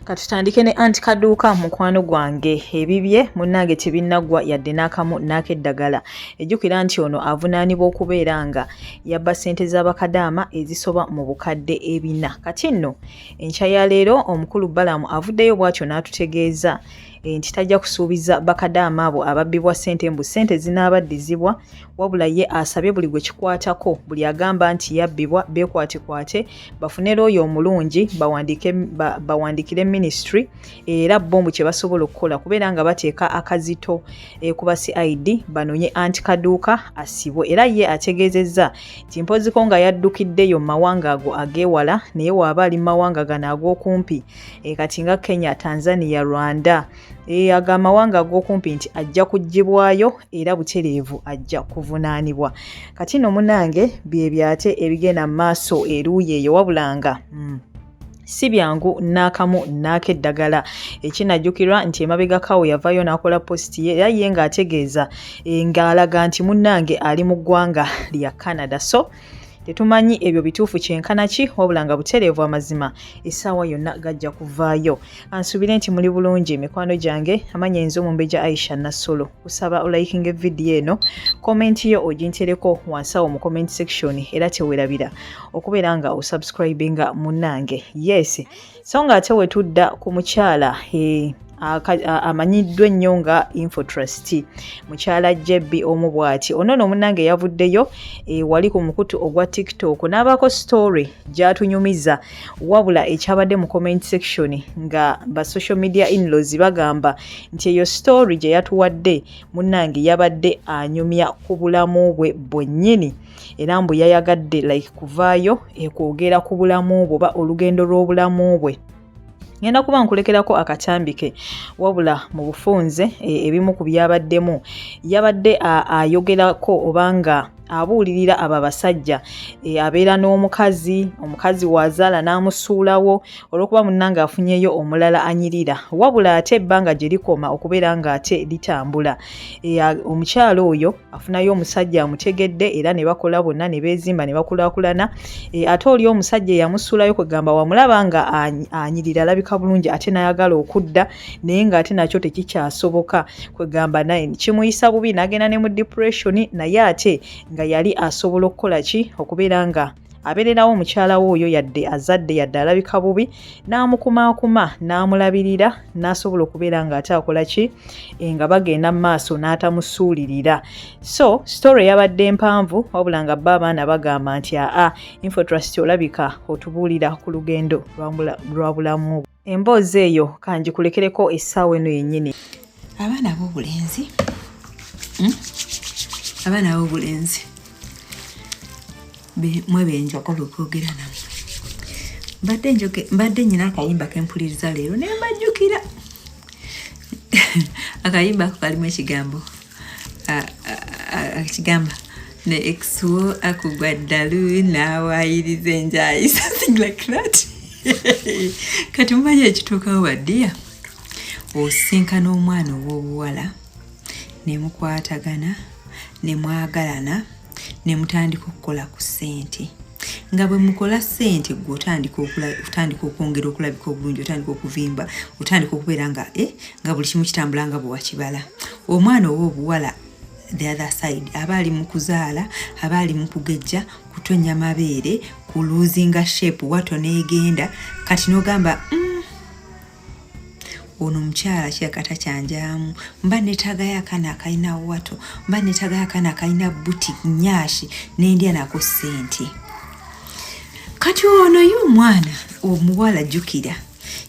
Katutandike ne anti Kaduuka mukwano gwange, ebibye munnange tebinnaggwa yadde n'akamu n'akeddagala. Ejjukira nti ono avunaanibwa okubeera nga yabba ssente za bakadaama ezisoba mu 4000. Kati nno enkya ya leero omukulu Balaam avuddeyo bw'atyo n'atutegeeza nti tajja kusuubiza bakadaama abo ababbibwa ssente mbu ssente zinaabaddizibwa, wabula ye asabye buli gwe kikwatako, buli agamba nti yabbibwa beekwatekwate bafune looya omulungi bawandiikire minisitule, era bo mbu kye basobola okukola kubeera nga bateeka akazito ku ba CID banonye anti Kaduuka asibwe. Era ye ategeezezza nti mpoziko nga yaddukiddeyo mu mawanga ago ageewala, naye waaba ali mu mawanga gano ag'okumpi, kati nga Kenya, Tanzania, Rwanda, ago amawanga ag'okumpi, nti ajja kuggyibwayo era butereevu ajja kuvunaanibwa. Kati nno munnange bye byate ebigenda mu maaso eruuyi eyo, wabula nga si byangu n'akamu n'akeddagala. Ekinajjukirwa nti emabegako yavaayo n'akola post ye, era ye ng'ategeeza, ng'alaga nti munnange ali mu ggwanga lya Canada, so tetumanyi ebyo bituufu kyenkana ki, wabula nga butereevu amazima essaawa yonna gajja kuvaayo. Ansuubire nti muli bulungi, mikwano gyange. Amanya enze Omumbejja Aisha Nassolo. Kusaba olikinga evidiyo eno, comment yo ogintereko wansi awo mu comment section, era tewerabira okubeera nga osubscribinga munnange. Yes, so nga ate wetudda ku mukyala amanyiddwa ennyo nga Infotrust, mukyala JB omu bw'ati. Ono nno munnange yavuddeyo wali ku mukutu ogwa TikTok n'abaako story gy'atunyumiza, wabula ekyabadde mu comment section nga ba social media inlaws bagamba nti eyo story gye yatuwadde munnange yabadde anyumya ku bulamu bwe bwennyini, era mbu yayagadde like kuvaayo ekwogera ku bulamu bwe oba olugendo lw'obulamu bwe. Ngenda kuba nkulekerako akatambike, wabula mu bufunze ebimu ku byabaddemu, yabadde ayogerako obanga abuulirira abo abasajja abeera n'omukazi, omukazi waazaala n'amusuulawo olw'okuba munnange afunyeyo omulala anyirira, wabula ate ebbanga gye likoma okubeera ng'ate litambula, omukyala oyo afunayo omusajja amutegedde, era ne bakola bonna ne beezimba ne bakulaakulana. Ate oli omusajja eyamusuulayo, kwegamba wamulaba nga anyirira, alabika bulungi, ate n'ayagala okudda, naye ng'ate nakyo tekikyasoboka, kwegamba naye kimuyisa bubi n'agenda ne mu depression, naye ate nga yali asobola okukola ki? Okubeera nga abeererawo omukyala we oyo, yadde azadde, yadde alabika bubi, n'amukumaakuma, n'amulabirira, n'asobola okubeera ng'ate akola ki? Nga bagenda mu maaso n'atamusuulirira. So story yabadde mpanvu, wabula nga bba abaana bagamba nti aa, Infotrust olabika otubuulira ku lugendo lwa bulamu. Emboozi eyo kangikulekereko essaawa eno yennyini. Abaana ab'obulenzi, Abaana ab'obulenzi mwe benjagala okwogera nammwe. Mbadde nyina akayimba kempuliriza leero naye mbajjukira akayimba ako kalimu ekigambo ekigamba ne ex wo akugwa ddalu n'awaayiriza enjayi, something like that. Kati mumanyi ekituukawo baddiya, osinkana omwana ow'obuwala ne mukwatagana ne mwagalana ne mutandika okukola ku ssente. Nga bwe mukola ssente, gwe otandika okwongera okulabika obulungi, otandika okuvimba, otandika okubeera nga nga buli kimu kitambula nga bwe wakibala. Omwana ow'obuwala the other side aba ali mu kuzaala, aba ali mu kugejja, kutonya mabeere, ku losinga shape, wato neegenda. Kati n'ogamba, ono omukyala kiraka kyanjaamu, mba neetaagayo akaana akalina wato, mba neetaagayo akaana akalina booty nyashi nendya nako ssente. Kati ono ye omwana omuwala, jjukira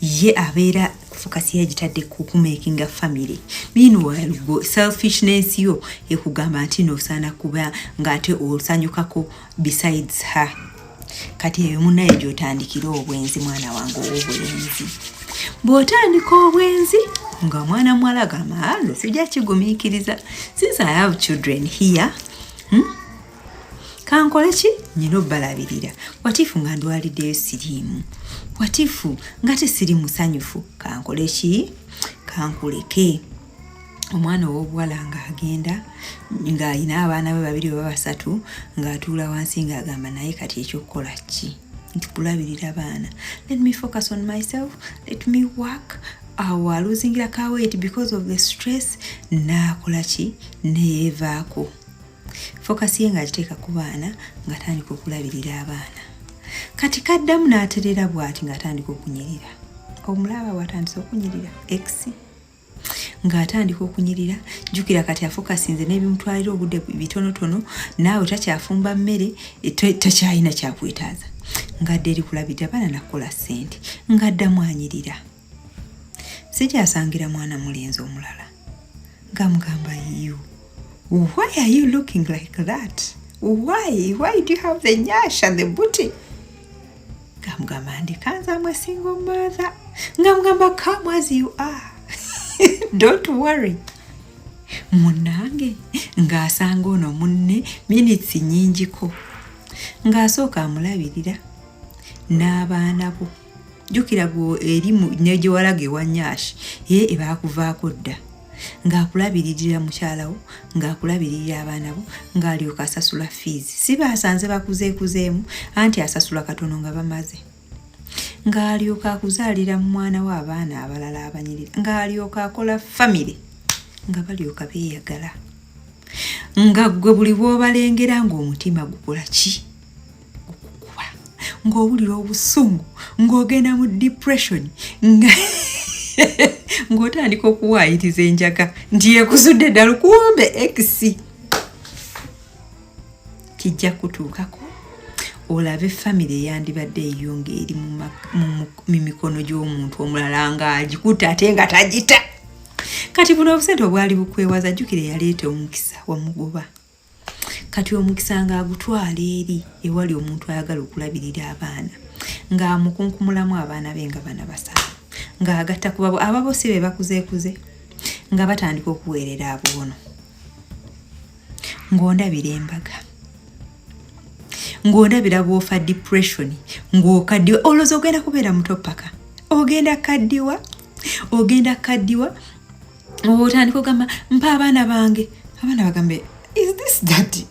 ye abeera focus yagitadde ku kumakinga family. Meanwhile gwe selfishness yo ekugamba nti noosaana kuba ng'ate osanyukako besides her. Kati eyo munaye gy'otandikira obwenzi. Mwana wange ow'obulenzi, bw'otandika obwenzi nga mwana muwala agamba, nze sijja kigumiikiriza since I have children here, Kankole ki? Nyina obbalabirira. What if nga ndwaliddeyo siriimu? What if nga tesiri musanyufu? Kankole ki? Kankuleke. Omwana ow'obuwala ng'agenda ng'alina abaana be babiri oba basatu, ng'atuula wansi ng'agamba, naye kati ekyokukola ki? Nti kulabirira baana. Let me focus on myself, let me work. Awo alosingira ka weight because of the stress. Naakola ki? Neyeevaako. Focus ye ng'agiteeka ku baana, ng'atandika okulabirira abaana. Kati kaddamu n'aterera bw'ati, ng'atandika okunyirira. Omulaba bw'atandise okunyirira, ex ng'atandika okunyirira. Jjukira kati afocusinze n'ebimutwalira obudde bitonotono. Naawe takyafumba mmere, takyalina kyakwetaaza, ng'adda eri kulabirira baana nakukola ssente. Ng'addamu anyirira, sikyasangira mwana mulenzi omulala, ng'amugamba, "You, why are you looking like that? Why do you have the nyash and the booty?" Ng'amugamba, "Ndikanzamu a single mother." Ng'amugamba, "Come as you are, don't worry." Munnange, ng'asanga ono munne minutes nnyingiko, ng'asooka amulabirira n'abaana bo. Jjukira gwe eri ne gye walaga ewa nyash ye ebaakuvaako dda, ng'akulabiririra mukyalawo, ng'akulabiririra abaana bo, ng'alyoka asasula fees. Si baasanze bakuzeekuzeemu, anti asasula katono nga bamaze, ng'alyoka akuzaalira mu mwana we abaana abalala abanyirira, ng'alyoka akola famire, nga balyoka beeyagala, nga ggwe buli bw'obalengera ng'omutima gukola ki? Gukukuba, ng'owulira obusungu, ng'ogenda mu depression, nga ng'otandika okuwaayiriza enjaga nti yekuzudde ddala. Kumbe ex kijja kutuukako olabe famire eyandibadde eyo ng'eri mu mikono gy'omuntu omulala, ng'agikuta ate nga tagita. Kati buno obusente obwali bukwewaza, jjukira eyaleeta omukisa wamugoba. Kati omukisa ng'agutwala eri ewali omuntu ayagala okulabirira abaana, ng'amukunkumulamu abaana be nga bana basaba, ng'agatta ku babo. Ababo si be bakuzeekuze, nga batandika okuweerera aboono, ng'ondabira embaga, ng'ondabira bw'ofa depression, ng'okaddiwa. Olowooza ogenda kubeera muto paka ogenda kaddiwa, ogenda kaddiwa. Otandika ogamba, "Mpa abaana bange." Abaana bagambe, "Is this daddy?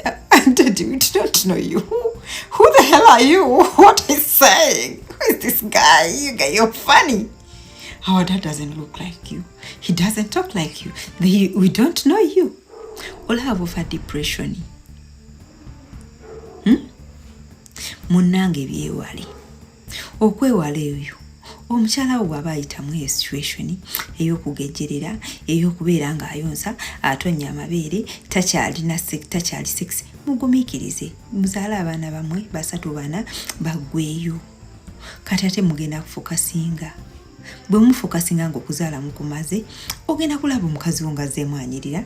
Daddy, we do not know you. Who the hell are you? What is saying? Who is this guy? You guy, you're funny. Our dad doesn't look like you. He doesn't talk like you. We don't know you." Olaba ofa depression. Munnange, byewale. Okwewala eyo, omukyala wo bw'aba ayitamu eyo situation ey'okugejjerera, ey'okubeera ng'ayonsa, atonya amabeere, takyalina, takyali sex, mugumiikirize, muzaale abaana bammwe basatu, bana, baggweeyo. Kati ate mugenda kufocusinga. Bwe mufocusinga ng'okuzaala mukumaze, ogenda kulaba omukazi wo ng'azzeemu anyirira,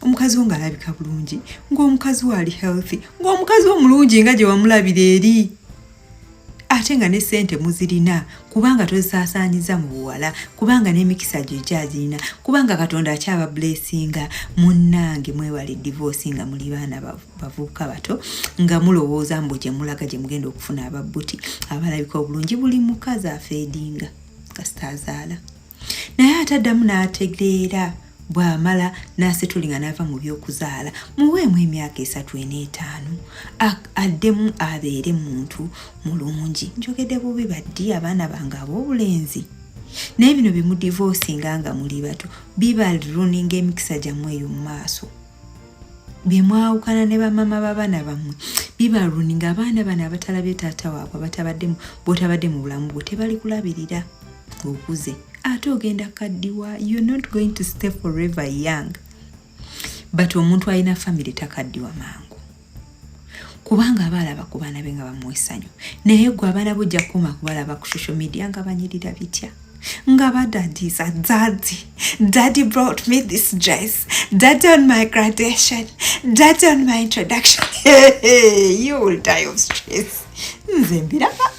omukazi wo ng'alabika bulungi, ng'omukazi wo ali healthy, ng'omukazi wo mulungi nga gye wamulabira eri, ate nga ne ssente muzirina, kubanga tozisaasaanyiza mu buwala, kubanga n'emikisa gyo gyagirina, kubanga Katonda akyaba blessinga. Munnange, mwewale divorce nga muli baana bavubuka bato, nga mulowooza mbu gye mulaga gye mugenda okufuna ababbuti abalabika obulungi. Buli mukazi afadinga kasita azaala, naye ate addamu n'ategeera bw'amala n'asettlinga n'ava mu by'okuzaala. Muweemu emyaka 3, 4, 5, addemu abeere muntu mulungi. Njogedde bubi baddi abaana bange ab'obulenzi, naye bino bye mudivorcinga nga muli bato biba ruininga emikisa gyammwe eyo mu maaso. Bye mwawukana ne bamama b'abaana bammwe biba ruininga. Abaana bano abatalabye taata waabwe, abatabadde, bw'otabadde mu bulamu bwe, tebali kulabirira ng'okuze. Ate ogenda kaddiwa. You're not going to stay forever young. But omuntu alina famire takaddiwa mangu, kubanga aba alaba ku baana be nga bamuwa essanyu. Naye gwe abaana bo ojja kukoma kubalaba ku social media nga banyirira bitya, nga badadisa, "Daddy, daddy brought me this dress. Daddy on my graduation, daddy on my introduction." You will die of stress. Nze mbiraba.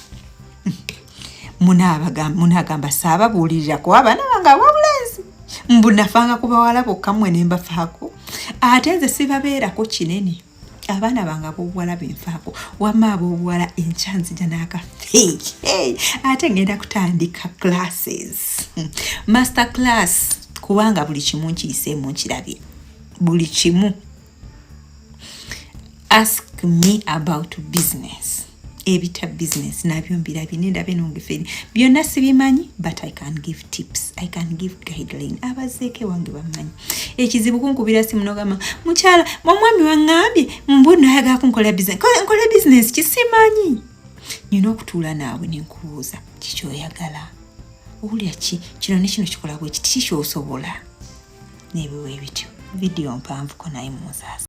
Munaagamba saababuulirira kuba abaana bange ab'obulenzi mbu nafanga ku bawala bokka, mmwe ne mbafaako, ate nze sibabeerako kinene. Abaana bange ab'obuwala benfaako. Wamma ab'obuwala, enkya nzija n'akafe, ate ngenda kutandika classes, master class, kubanga buli kimu nkiyiseemu, nkirabye buli kimu. Ask me about business. Ebita business nabyo mbirabye, nendaba enongeferi byonna sibimanyi, but I can give tips, I can give guideline. Abazeeko ewange bamanyi ekizibu kunkubira simu nogamba, "Mukyala, omwami waŋŋambye mbu nayagala kunkola business." Nkola business kisimanyi. Nina okutuula naawe nenkubuuza, "Kikyoyagala? Owulira ki? Kino ne kino kikola bwe kiti, kikyosobola?" Nebiwa ebityo. Vidiyo mpanvuko, naye munsaasa.